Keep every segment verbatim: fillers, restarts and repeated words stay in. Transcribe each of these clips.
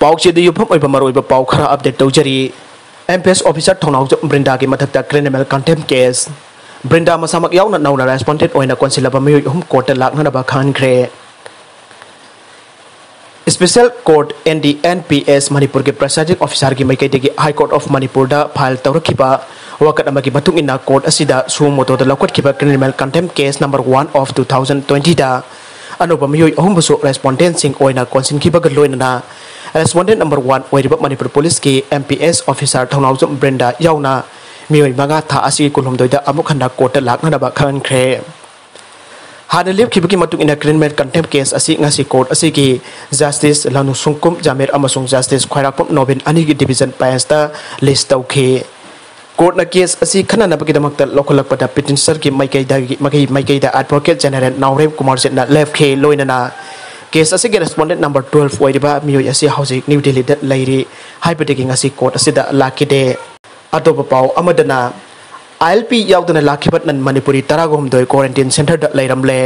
ꯄꯥꯎꯆꯦꯗ ꯌꯨꯝꯐꯝ ꯑꯣꯏꯕ ꯃꯔꯨꯑꯣꯏꯕ ꯄꯥꯎ ꯈꯔ ꯑꯞꯗꯦꯠ ꯇꯧꯖꯔꯤ꯫ ꯑꯦꯝ ꯄꯤ ꯑꯦꯁ ꯑꯣꯐꯤꯁꯥꯔ ꯊꯧꯅꯥꯎꯖꯝ ꯕ꯭ꯔꯤꯟꯗꯥꯒꯤ ꯃꯊꯛꯇ ꯀ꯭ꯔꯤꯃꯤꯅꯦꯜ ꯀꯟꯇꯦꯝ ꯀꯦꯁ꯫ ꯕ꯭ꯔꯤꯟꯗꯥ ꯃꯁꯥꯃꯛ ꯌꯥꯎꯅ ꯅꯧꯅ ꯔꯦꯁꯄꯣꯟꯗꯦꯟꯠ ꯑꯣꯏꯅ ꯀꯣꯟꯁꯤꯜꯂꯕ ꯃꯤꯑꯣꯏ ꯑꯍꯨꯝ ꯀꯣꯔꯠꯇ ꯂꯥꯛꯅꯅꯕ ꯈꯪꯍꯟꯈ꯭ꯔꯦ꯫ Special court N D N P S ꯃꯅꯤꯄꯨꯔꯒꯤ ꯄ꯭ꯔꯤꯁꯥꯏꯗꯤꯡ ꯑꯣꯐꯤꯁꯥꯔꯒꯤ ꯃꯥꯏꯀꯩꯗꯒꯤ ꯍꯥꯏ ꯀꯣꯔꯠ ꯑꯣꯐ ꯃꯅꯤꯄꯨꯔꯗ ꯐꯥꯏꯜ ꯇꯧꯔꯛꯈꯤꯕ ꯋꯥꯀꯠ ꯑꯃꯒꯤ ꯃꯇꯨꯡ ꯏꯟꯅ ꯀꯣꯔꯠ ꯑꯁꯤꯗ suo motoꯗ ꯂꯧꯈꯠꯈꯤꯕ criminal contempt case number one of two thousand ꯇ꯭ꯋꯦꯟꯇꯤꯗ ꯑꯅꯧꯕ ꯃꯤꯑꯣꯏ ꯑꯍꯨꯝꯕꯨꯁꯨ ꯔꯦꯁꯄꯣꯟꯗꯦꯟꯠꯁꯤꯡ ꯑꯣꯏꯅ ꯀꯣꯟꯁꯤꯟꯈꯤꯕꯒ ꯂꯣꯏꯅꯅ ꯔꯦꯁꯄꯣꯟꯗꯦꯟꯠ ꯅꯝꯕꯔ ꯋꯥꯟ ꯑꯣꯏꯔꯤꯕ ꯃꯅꯤꯄꯨꯔ ꯄꯨꯂꯤꯁꯀꯤ ꯑꯦꯝ ꯄꯤ ꯑꯦꯁ ꯑꯣꯐꯤꯁꯥꯔ ꯊꯧꯅꯥꯎꯖꯝ ꯕ꯭ꯔꯤꯟꯗꯥ ꯌꯥꯎꯅ ꯃꯤꯑꯣꯏ ꯃꯉꯥ ꯊꯥ ꯑꯁꯤꯒꯤ ꯀꯨꯟꯍꯨꯝꯗꯣꯏꯗ ꯑꯃꯨꯛ ꯍꯟꯅ ꯀꯣꯔꯠꯇ ꯂꯥꯛꯅꯅꯕ ꯈꯪꯍꯟꯈ꯭ꯔꯦ꯫ ꯍꯥꯟꯅ ꯂꯦꯞꯈꯤꯕꯒꯤ ꯃꯇꯨꯡ ꯏꯟꯅ ꯀ꯭ꯔꯤꯃꯤꯅꯦꯜ ꯀꯟꯇꯦꯝ ꯀꯦꯁ ꯑꯁꯤ ꯉꯁꯤ ꯀꯣꯔꯠ ꯑꯁꯤꯒꯤ ꯖꯁꯇꯤꯁ ꯂꯥꯅꯨ ꯁꯨꯡꯀꯨꯝ ꯖꯥꯃꯤꯔ ꯑꯃꯁꯨꯡ ꯖꯁꯇꯤꯁ ꯈ꯭ꯋꯥꯏꯔꯥꯛꯄꯝ ꯅꯣꯕꯤꯟ ꯑꯅꯤꯒꯤ ꯗꯤꯚꯤꯖꯟ ꯕꯦꯟꯁꯇ ꯂꯤꯁ ꯇꯧꯈꯤ꯫ ꯀꯣꯔꯠꯅ ꯀꯦꯁ ꯑꯁꯤ ꯈꯟꯅꯅꯕꯒꯤꯗꯃꯛꯇ ꯂꯧꯈꯠꯂꯛꯄꯗ ꯄꯤꯇꯤꯁꯅꯔꯒꯤ ꯃꯥꯏꯀꯩꯗꯒꯤ ꯃꯥꯏꯀꯩ ꯃꯥꯏꯀꯩꯗ ꯑꯦꯗꯚꯣꯀꯦꯠ ꯖꯦꯅꯦꯔꯦꯜ ꯅꯥꯎꯔꯦꯝ ꯀꯨꯃꯥꯔꯖꯤꯠꯅ ꯂꯦꯞꯈꯤ꯫ ꯂꯣꯏꯅꯅ ꯀꯦꯁ ꯑꯁꯤꯒꯤ ꯔꯦꯁꯄꯣꯟꯗꯦꯟꯠ ꯅꯝꯕꯔ ꯇꯨꯋꯦꯜꯐ ꯑꯣꯏꯔꯤꯕ ꯃꯤꯑꯣꯏ ꯑꯁꯤ ꯍꯧꯖꯤꯛ ꯅ꯭ꯌꯨ ꯗꯤꯜꯂꯤꯗ ꯂꯩꯔꯤ ꯍꯥꯏꯕꯗꯒꯤ ꯉꯁꯤ ꯀꯣꯔꯠ ꯑꯁꯤꯗ ꯂꯥꯛꯈꯤꯗꯦ꯫ ꯑꯇꯣꯞꯄ ꯄꯥꯎ ꯑꯃꯗꯅ, ꯑꯥꯏ ꯑꯦꯜ ꯄꯤ ꯌꯥꯎꯗꯅ ꯂꯥꯛꯈꯤꯕ ꯅꯟ ꯃꯅꯤꯄꯨꯔꯤ ꯇꯔꯥꯒ ꯍꯨꯝꯗꯣꯏ ꯀ꯭ꯋꯥꯔꯦꯟꯇꯤꯟ ꯁꯦꯟꯇꯔꯗ ꯂꯩꯔꯝꯂꯦ꯫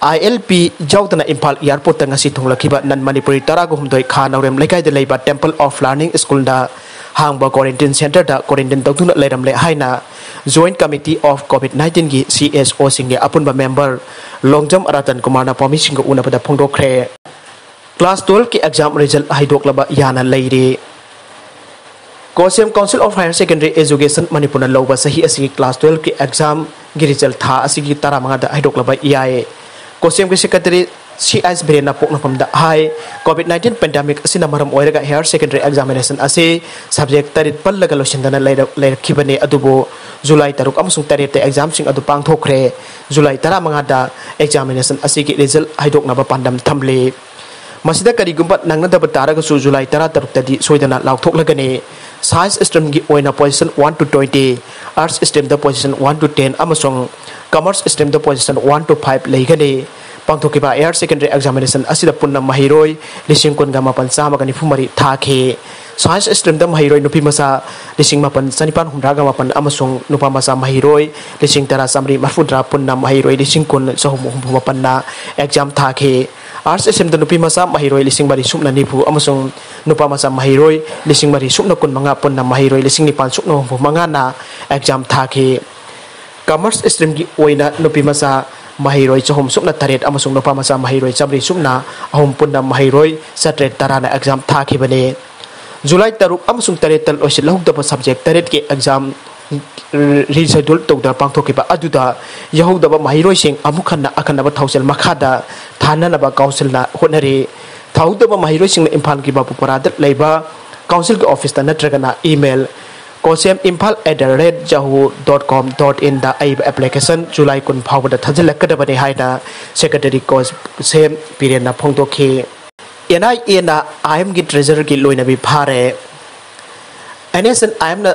ꯑꯥꯏ ꯑꯦꯜ ꯄꯤ ꯌꯥꯎꯗꯅ ꯏꯝꯐꯥꯜ ꯑꯦꯌꯥꯔꯄꯣꯔꯠꯇ ꯉꯁꯤ ꯊꯨꯡꯂꯛꯈꯤꯕ ꯅꯟ ꯃꯅꯤꯄꯨꯔꯤ ꯇꯔꯥꯒ ꯍꯨꯝꯗꯣꯏ ꯈꯥ ꯅꯧꯔꯦꯝ ꯂꯩꯀꯥꯏꯗ ꯂꯩꯕ ꯇꯦꯝꯄꯜ ꯑꯣꯐ ꯂꯔꯅꯤꯡ ꯁ꯭ꯀꯨꯜꯗ ꯍꯥꯡꯕ ꯀ꯭ꯋꯥꯔꯦꯟꯇꯤꯟ ꯁꯦꯟꯇꯔꯗ ꯀ꯭ꯋꯥꯔꯦꯟꯇꯤꯟ ꯇꯧꯗꯨꯅ ꯂꯩꯔꯝꯂꯦ ꯍꯥꯏꯅ Joint Committee of COVID nineteenꯒꯤ C S ꯑꯣꯁꯤꯡꯒꯤ ꯑꯄꯨꯟꯕ ꯃꯦꯝꯕꯔ ꯂꯣꯡꯖꯝ ꯔꯇꯟ ꯀꯨꯃꯥꯔꯅ ꯄꯥꯎꯃꯤꯁꯤꯡꯒ ꯎꯅꯕꯗ ꯐꯣꯡꯗꯣꯛꯈ꯭ꯔꯦ꯫ ꯀ꯭ꯂꯥꯁ ꯇꯨꯋꯦꯜꯐꯀꯤ ꯑꯦꯛꯖꯥꯝ ꯔꯤꯖꯜ ꯍꯥꯏꯗꯣꯛꯂꯕ ꯌꯥꯅ ꯂꯩꯔꯦ꯫ COHSEM, Council of Higher Secondary Education ꯃꯅꯤꯄꯨꯔꯅ ꯂꯧꯕ ꯆꯍꯤ ꯑꯁꯤꯒꯤ ꯀ꯭ꯂꯥꯁ ꯇꯨꯋꯦꯜꯐꯀꯤ ꯑꯦꯛꯖꯥꯝꯒꯤ ꯔꯤꯖꯜ ꯊꯥ ꯑꯁꯤꯒꯤ ꯇꯔꯥꯃꯉꯥꯗ ꯍꯥꯏꯗꯣꯛꯂꯕ ꯌꯥꯏ꯫ COHSEMꯒꯤ ꯁꯦꯀ꯭ꯔꯦꯇꯔꯤ ꯁꯤ ꯑꯦꯁ ꯕꯤꯔꯦꯟꯅ ꯄꯣꯛꯅꯐꯝꯗ ꯍꯥꯏ, COVID nineteen pandemic ꯑꯁꯤꯅ ꯃꯔꯝ ꯑꯣꯏꯔꯒ higher secondary examination ꯑꯁꯤ subject ꯇꯔꯦꯠ ꯄꯜꯂꯒ ꯂꯣꯏꯁꯤꯟꯗꯅ ꯂꯩꯔ-, ꯂꯩꯔꯛꯈꯤꯕꯅꯤ꯫ ꯑꯗꯨꯕꯨ ꯖꯨꯂꯥꯏ ꯇꯔꯨꯛ ꯑꯃꯁꯨꯡ ꯇꯔꯦꯠꯇ ꯑꯦꯛꯖꯥꯝꯁꯤꯡ ꯑꯗꯨ ꯄꯥꯡꯊꯣꯛꯈ꯭ꯔꯦ꯫ ꯖꯨꯂꯥꯏ ꯇꯔꯥꯃꯉꯥꯗ ꯑꯦꯛꯖꯥꯃꯤꯅꯦꯁꯟ ꯑꯁꯤꯒꯤ ꯔꯤꯖꯜ ꯍꯥꯏꯗꯣꯛꯅꯕ ꯄꯥꯟꯗꯝ ꯊꯝꯂꯤ꯫ ꯃꯁꯤꯗ ꯀꯔꯤꯒꯨꯝꯕ ꯅꯪꯅꯗꯕ ꯇꯥꯔꯒꯁꯨ ꯖꯨꯂꯥꯏ ꯇꯔꯥꯇꯔꯨꯛꯇꯗꯤ ꯁꯣꯏꯗꯅ ꯂꯥꯎꯊꯣꯛꯂꯒꯅꯤ꯫ Science streamꯒꯤ ꯑꯣꯏꯅ position one to twenty, Arts streamꯗ position one to ten ꯑꯃꯁꯨꯡ Commerce streamꯗ position one to five ꯂꯩꯒꯅꯤ꯫ ꯄꯥꯡꯊꯣꯛꯈꯤꯕ higher secondary examination ꯑꯁꯤꯗ ꯄꯨꯟꯅ ꯃꯍꯩꯔꯣꯏ ꯂꯤꯁꯤꯡ ꯀꯨꯟꯒ ꯃꯥꯄꯟ ꯆꯥꯝꯃꯒ ꯅꯤꯐꯨ ꯃꯔꯤ ꯊꯥꯈꯤ꯫ Science streamꯗ ꯃꯍꯩꯔꯣꯏ ꯅꯨꯄꯤ ꯃꯆꯥ ꯂꯤꯁꯤꯡ ꯃꯥꯄꯟ ꯆꯅꯤꯄꯥꯟ ꯍꯨꯝꯗ꯭ꯔꯥꯒ ꯃꯥꯄꯟ ꯑꯃꯁꯨꯡ ꯅꯨꯄꯥ ꯃꯆꯥ ꯃꯍꯩꯔꯣꯏ ꯂꯤꯁꯤꯡ ꯇꯔꯥ ꯆꯥꯃꯔꯤ ꯃꯔꯤꯐꯨꯇꯔꯥ, ꯄꯨꯟꯅ ꯃꯍꯩꯔꯣꯏ ꯂꯤꯁꯤꯡ ꯀꯨꯟ ꯆꯍꯨꯝ ꯍꯨꯝꯐꯨ ꯃꯥꯄꯟꯅ ꯑꯦꯛꯖꯥꯝ ꯊꯥꯈꯤ꯫ Arts streamꯗ ꯅꯨꯄꯤ ꯃꯆꯥ ꯃꯍꯩꯔꯣꯏ ꯂꯤꯁꯤꯡ ꯃꯔꯤ ꯁꯨꯞꯅ ꯅꯤꯐꯨ ꯑꯃꯁꯨꯡ ꯅꯨꯄꯥ ꯃꯆꯥ ꯃꯍꯩꯔꯣꯏ ꯂꯤꯁꯤꯡ ꯃꯔꯤ ꯁꯨꯞꯅ ꯀꯨꯟꯃꯉꯥ, ꯄꯨꯟꯅ ꯃꯍꯩꯔꯣꯏ ꯂꯤꯁꯤꯡ ꯅꯤꯄꯥꯟ ꯁꯨꯞꯅ ꯍꯨꯝꯐꯨ ꯃꯉꯥꯅ exam ꯊꯥꯈꯤ꯫ Commerce streamꯒꯤ ꯑꯣꯏꯅ ꯅꯨꯄꯤ ꯃꯆꯥ ꯃꯍꯩꯔꯣꯏ ꯆꯍꯨꯝ ꯁꯨꯞꯅ ꯇꯔꯦꯠ ꯑꯃꯁꯨꯡ ꯅꯨꯄꯥ ꯃꯆꯥ ꯃꯍꯩꯔꯣꯏ ꯆꯥꯃꯔꯤ ꯁꯨꯞꯅ ꯑꯍꯨꯝ, ꯄꯨꯟꯅ ꯃꯍꯩꯔꯣꯏ ꯆꯥꯇ꯭ꯔꯦꯠ ꯇꯔꯥꯅ exam ꯊꯥꯈꯤꯕꯅꯤ꯫ July ꯇꯔꯨꯛ ꯑꯃꯁꯨꯡ ꯇꯔꯦꯠꯇ ꯂꯣꯏꯁꯤꯜꯍꯧꯗꯕ subject ꯇꯔꯦꯠꯀꯤ exam reschedule ꯇꯧꯗꯨꯅ ꯄꯥꯡꯊꯣꯛꯈꯤꯕ ꯑꯗꯨꯗ ꯌꯥꯍꯧꯗꯕ ꯃꯍꯩꯔꯣꯏꯁꯤꯡ ꯑꯃꯨꯛ ꯍꯟꯅ ꯑꯈꯟꯅꯕ ꯊꯧꯁꯤꯜ ꯃꯈꯥꯗ ꯊꯥꯅꯅꯕ councilꯅ ꯍꯣꯠꯅꯔꯤ꯫ ꯊꯥꯍꯧꯗꯕ ꯃꯍꯩꯔꯣꯏꯁꯤꯡꯅ ꯏꯝꯐꯥꯜꯒꯤ ꯕꯥꯕꯨꯄꯥꯔꯥꯗ ꯂꯩꯕ councilꯒꯤ officeꯇ ꯅꯠꯇ꯭ꯔꯒꯅ email, COHSEM Imphal at the rate yahoo dot com dot inꯗ ꯑꯏꯕ application July ꯀꯨꯟ ꯐꯥꯎꯕꯗ ꯊꯥꯖꯤꯜꯂꯛꯀꯗꯕꯅꯤ ꯍꯥꯏꯅ Secretary COHSEM ꯕꯤꯔꯦꯟꯅ ꯐꯣꯡꯗꯣꯛꯈꯤ꯫ NIAꯅ IMꯒꯤ treasurerꯒꯤ ꯂꯣꯏꯅꯕꯤ ꯐꯥꯔꯦ꯫ NSCN-IMꯅ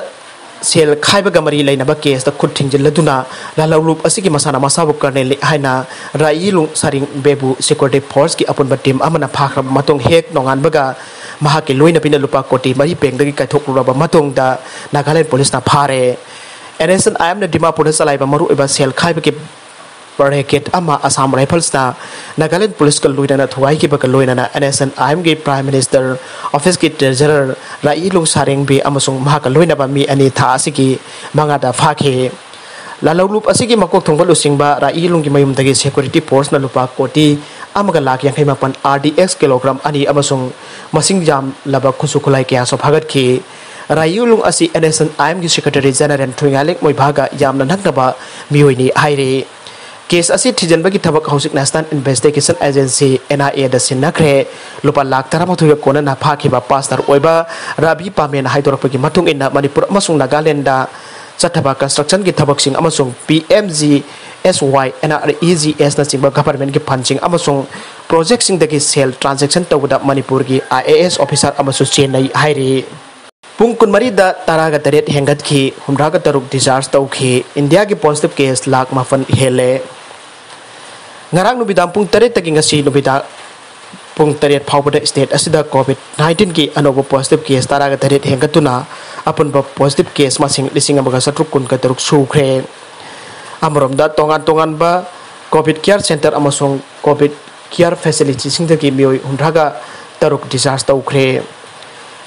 ꯁꯦꯜ ꯈꯥꯏꯕꯒ ꯃꯔꯤ ꯂꯩꯅꯕ caseꯇ ꯈꯨꯠ ꯊꯤꯡꯖꯤꯜꯂꯗꯨꯅ ꯂꯥꯜꯍꯧꯂꯨꯞ ꯑꯁꯤꯒꯤ ꯃꯁꯥꯅ ꯃꯁꯥꯕꯨ colonelꯅꯤ ꯍꯥꯏꯅ ꯔꯥꯏꯌꯤꯂꯨꯡ ꯁꯥꯔꯤꯡꯕꯦꯕꯨ security forceꯀꯤ ꯑꯄꯨꯟꯕ team ꯑꯃꯅ ꯐꯥꯈ꯭ꯔꯕ ꯃꯇꯨꯡ ꯍꯦꯛ ꯅꯣꯡꯉꯥꯟꯕꯒ ꯃꯍꯥꯛꯀꯤ ꯂꯣꯏꯅꯕꯤꯅ ꯂꯨꯄꯥ ꯀꯣꯇꯤ ꯃꯔꯤ bankꯗꯒꯤ ꯀꯥꯏꯊꯣꯛꯂꯨꯔꯕ ꯃꯇꯨꯡꯗ ꯅꯥꯒꯥꯂꯦꯟ policeꯅ ꯐꯥꯔꯦ꯫ NSCN-IMꯅ ꯗꯤꯃꯥꯄꯨꯔꯗ ꯆꯂꯥꯏꯕ ꯃꯔꯨꯑꯣꯏꯕ ꯁꯦꯜ ꯈꯥꯏꯕꯒꯤ racket ꯑꯃ Assam Riflesꯅ ꯅꯥꯒꯥꯂꯦꯟ policeꯀ ꯂꯣꯏꯅꯅ ꯊꯨꯒꯥꯏꯈꯤꯕꯒ ꯂꯣꯏꯅꯅ NSCN-IMꯒꯤ Prime Minister officeꯀꯤ treasurer ꯔꯥꯏꯌꯤꯂꯨꯡ ꯁꯥꯔꯦꯡꯕꯤ ꯑꯃꯁꯨꯡ ꯃꯍꯥꯛꯀ ꯂꯣꯏꯅꯕ ꯃꯤ ꯑꯅꯤ ꯊꯥ ꯑꯁꯤꯒꯤ ꯃꯉꯥꯗ ꯐꯥꯈꯤ꯫ ꯂꯥꯜꯍꯧꯂꯨꯞ ꯑꯁꯤꯒꯤ ꯃꯀꯣꯛ ꯊꯣꯡꯕ ꯂꯨꯆꯤꯡꯕ ꯔꯥꯏꯌꯤꯂꯨꯡꯒꯤ ꯃꯌꯨꯝꯗꯒꯤ security forceꯅ ꯂꯨꯄꯥ ꯀꯣꯇꯤ ꯑꯃꯒ ꯂꯥꯈ ꯌꯥꯡꯈꯩ ꯃꯥꯄꯟ RDX kilogram ꯑꯅꯤ ꯑꯃꯁꯨꯡ ꯃꯁꯤꯡ ꯌꯥꯝꯂꯕ ꯈꯨꯠꯁꯨ ꯈꯨꯠꯂꯥꯏ ꯀꯌꯥꯁꯨ ꯐꯥꯒꯠꯈꯤ꯫ ꯔꯥꯏꯌꯨꯂꯨꯡ ꯑꯁꯤ NSCN-IMꯒꯤ secretary general ꯊꯨꯏꯉꯥꯂꯤꯛ ꯃꯣꯏꯚꯥꯒ ꯌꯥꯝꯅ ꯅꯛꯅꯕ ꯃꯤꯑꯣꯏꯅꯤ ꯍꯥꯏꯔꯤ꯫ Case ꯑꯁꯤ ꯊꯤꯖꯤꯟꯕꯒꯤ ꯊꯕꯛ ꯍꯧꯖꯤꯛ National Investigation Agency, NIAꯗ ꯁꯤꯟꯅꯈ꯭ꯔꯦ꯫ ꯂꯨꯄꯥ ꯂꯥꯈ ꯇꯔꯥꯃꯥꯊꯣꯏꯒ ꯀꯣꯟꯅꯅ ꯐꯥꯈꯤꯕ pastor ꯑꯣꯏꯕ ꯔꯥꯕꯤ ꯄꯥꯃꯦꯟꯅ ꯍꯥꯏꯗꯣꯔꯛꯄꯒꯤ ꯃꯇꯨꯡ ꯏꯟꯅ, ꯃꯅꯤꯄꯨꯔ ꯑꯃꯁꯨꯡ ꯅꯥꯒꯥꯂꯦꯟꯗ ꯆꯠꯊꯕ constructionꯒꯤ ꯊꯕꯛꯁꯤꯡ ꯑꯃꯁꯨꯡ PMGSY, NREGSꯅꯆꯤꯡꯕ governmentꯀꯤ fundꯁꯤꯡ ꯑꯃꯁꯨꯡ projectꯁꯤꯡꯗꯒꯤ ꯁꯦꯜ transaction ꯇꯧꯕꯗ ꯃꯅꯤꯄꯨꯔꯒꯤ IAS officer ꯑꯃꯁꯨ ꯆꯦꯟꯅꯩ ꯍꯥꯏꯔꯤ꯫ ꯄꯨꯡ ꯀꯨꯟꯃꯔꯤꯗ ꯇꯔꯥꯒ ꯇꯔꯦꯠ ꯍꯦꯟꯒꯠꯈꯤ, ꯍꯨꯝꯗ꯭ꯔꯥꯒ ꯇꯔꯨꯛ discharge ꯇꯧꯈꯤ꯫ ꯏꯟꯗꯤꯌꯥꯒꯤ positive case ꯂꯥꯈ ꯃꯥꯄꯟ ꯍꯦꯜꯂꯦ꯫ ꯉꯔꯥꯡ ꯅꯨꯃꯤꯗꯥꯡ ꯄꯨꯡ ꯇꯔꯦꯠꯇꯒꯤ ꯉꯁꯤ ꯅꯨꯃꯤꯗꯥꯡ ꯄꯨꯡ ꯇꯔꯦꯠ ꯐꯥꯎꯕꯗ state ꯑꯁꯤꯗ COVID nineteenꯒꯤ ꯑꯅꯧꯕ positive case ꯇꯔꯥꯒ ꯇꯔꯦꯠ ꯍꯦꯟꯒꯠꯇꯨꯅ ꯑꯄꯨꯟꯕ positive case ꯃꯁꯤꯡ ꯂꯤꯁꯤꯡ ꯑꯃꯒ ꯆꯥꯇ꯭ꯔꯨꯛ ꯀꯨꯟꯒ ꯇꯔꯨꯛ ꯁꯨꯈ꯭ꯔꯦ꯫ ꯑꯃꯔꯣꯝꯗ, ꯇꯣꯉꯥꯟ ꯇꯣꯉꯥꯟꯕ COVID care center ꯑꯃꯁꯨꯡ COVID ꯀꯤꯌꯔ ꯐꯦꯁꯤꯂꯤꯇꯤꯁꯤꯡꯗꯒꯤ ꯃꯤꯑꯣꯏ ꯍꯨꯝꯗ꯭ꯔꯥꯒ ꯇꯔꯨꯛ ꯗꯤꯁꯆꯥꯔꯖ ꯇꯧꯈ꯭ꯔꯦ꯫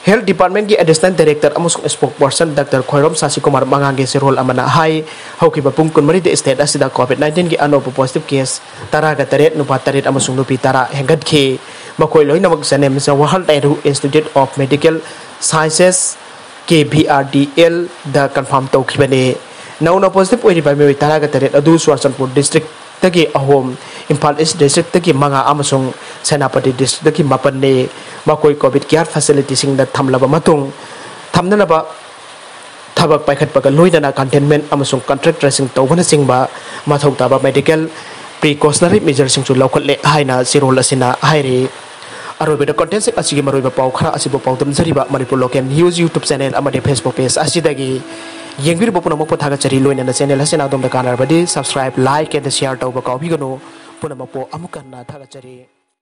ꯍꯦꯜꯊ ꯗꯤꯄꯥꯔꯠꯃꯦꯟꯒꯤ ꯑꯦꯗꯤꯁꯅꯦꯜ ꯗꯥꯏꯔꯦꯛꯇꯔ ꯑꯃꯁꯨꯡ ꯁ꯭ꯄꯣꯛꯁꯄꯔꯁꯟ ꯗꯥꯛꯇꯔ ꯈ꯭ꯋꯥꯏꯔꯣꯝ ꯁꯥꯁꯤ ꯀꯨꯃꯥꯔ ꯃꯉꯥꯡꯒꯤ ꯆꯦꯔꯣꯜ ꯑꯃꯅ ꯍꯥꯏ, ꯍꯧꯈꯤꯕ ꯄꯨꯡ ꯀꯨꯟꯃꯔꯤꯗ ꯁ꯭ꯇꯦꯠ ꯑꯁꯤꯗ ꯀꯣꯚꯤꯗ ꯅꯥꯏꯟꯇꯤꯟꯒꯤ ꯑꯅꯧꯕ ꯄꯣꯖꯤꯇꯤꯚ ꯀꯦꯁ ꯇꯔꯥꯒ ꯇꯔꯦꯠ, ꯅꯨꯄꯥ ꯇꯔꯦꯠ ꯑꯃꯁꯨꯡ ꯅꯨꯄꯤ ꯇꯔꯥ ꯍꯦꯟꯒꯠꯈꯤ꯫ ꯃꯈꯣꯏ ꯂꯣꯏꯅꯃꯛ JNIMS Jawaharlal Nehru institute of medical sciences, K V R D ꯑꯦꯜꯗ ꯀꯟꯐꯥꯔꯝ ꯇꯧꯈꯤꯕꯅꯤ꯫ ꯅꯧꯅ ꯄꯣꯖꯤꯇꯤꯚ ꯑꯣꯏꯔꯤꯕ ꯃꯤꯑꯣꯏ ꯇꯔꯥꯒ ꯇꯔꯦꯠ ꯑꯗꯨ ꯆꯨꯔꯥꯆꯥꯟꯄꯨꯔ ꯗꯤꯁꯇ꯭ꯔꯤꯛꯇꯒꯤ ꯑꯍꯨꯝ, ꯏꯝꯐꯥꯜ ꯏꯁ ꯗꯤꯁꯇ꯭ꯔꯤꯛꯇꯒꯤ ꯃꯉꯥ ꯑꯃꯁꯨꯡ ꯁꯦꯅꯥꯄꯇꯤ ꯗꯤꯁꯇ꯭ꯔꯤꯛꯇꯒꯤ ꯃꯥꯄꯟꯅꯤ꯫ ꯃꯈꯣꯏ ꯀꯣꯚꯤꯗ ꯀꯤꯌꯔ ꯐꯦꯁꯤꯂꯤꯇꯤꯁꯤꯡꯗ ꯊꯝꯂꯕ ꯃꯇꯨꯡ ꯊꯝꯅꯅꯕ ꯊꯕꯛ ꯄꯥꯏꯈꯠꯄꯒ ꯂꯣꯏꯅꯅ ꯀꯟꯇꯦꯟꯃꯦꯟ ꯑꯃꯁꯨꯡ ꯀꯟꯇ꯭ꯔꯦꯛ ꯇ꯭ꯔꯦꯁꯤꯡ ꯇꯧꯕꯅꯆꯤꯡꯕ ꯃꯊꯧ ꯇꯥꯕ ꯃꯦꯗꯤꯀꯦꯜ ꯄ꯭ꯔꯤꯀꯣꯁꯅꯔꯤ ꯃꯦꯖꯔꯁꯤꯡꯁꯨ ꯂꯧꯈꯠꯂꯦ ꯍꯥꯏꯅ ꯆꯦꯔꯣꯜ ꯑꯁꯤꯅ ꯍꯥꯏꯔꯤ꯫ ꯑꯔꯣꯏꯕꯗ ꯀꯟꯇꯦꯟꯁꯤꯡ ꯑꯁꯤꯒꯤ ꯃꯔꯨꯑꯣꯏꯕ ꯄꯥꯎ ꯈꯔ ꯑꯁꯤꯕꯨ ꯄꯥꯎꯗꯝꯖꯔꯤꯕ Manipur local news YouTube channel ꯑꯃꯗꯤ Facebook ꯄꯦꯖ ꯑꯁꯤꯗꯒꯤ꯫ ꯌꯦꯡꯕꯤꯔꯤꯕ ꯄꯨꯝꯅꯃꯛꯄꯨ ꯊꯥꯒꯠꯆꯔꯤ, ꯂꯣꯏꯅꯅ ꯆꯦꯅꯦꯜ ꯑꯁꯤꯅ ꯑꯗꯣꯝꯗ ꯀꯥꯟꯅꯔꯕꯗꯤ subscribe, like and share ꯇꯧꯕ ꯀꯥꯎꯕꯤꯒꯅꯨ꯫ ꯄꯨꯝꯅꯃꯛꯄꯨ ꯑꯃꯨꯛ ꯍꯟꯅ ꯊꯥꯒꯠꯆꯔꯤ꯫